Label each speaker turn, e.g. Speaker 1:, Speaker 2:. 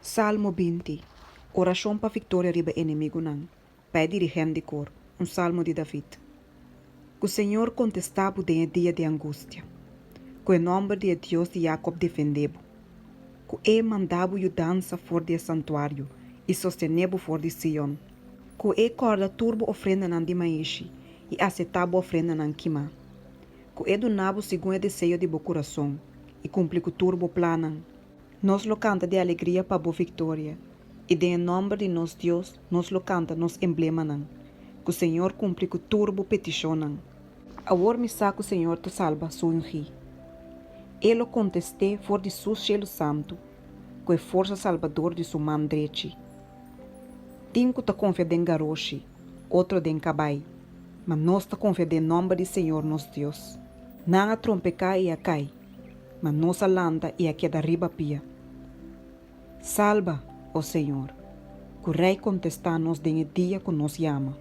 Speaker 1: Salmo 20. Orashon pa viktoria riba enemigunan. Pa e dirigent di kor. Un salmo di David. Ku señor kontestá bo den e dia di angustia. Ku e nòmber di e Dios di Yakòb defendé bo. Ku e manda bo yudansa for di e santuario i sostené bo for di Sion. Ku e kòrda tur bo ofrendanan di maishi i aseptá bo ofrendanan kimá. Ku e duna bo segun e deseo di bo kurason i kumpli ku tur bo plannan. Nos lo kanta di alegria pa bo viktoria, i den e nòmber di nos Dios nos lo kanta nos emblemanan. Ku Señor kumpli ku tur bo petishonnan. Awor mi sa ku Señor ta salba su ungí. E lo kontest'é for di su shelu santu ku e forsa salbador di su man drechi. Tin ku ta konfia den garoshi, otro den kabai, ma nos ta konfia den nòmber di Señor nos Dios. Nan a trompeká i a kai, ma nos a lanta i a keda riba pia. Salba, o Señor! Ku Rei kontestá nos den e dia ku nos yama.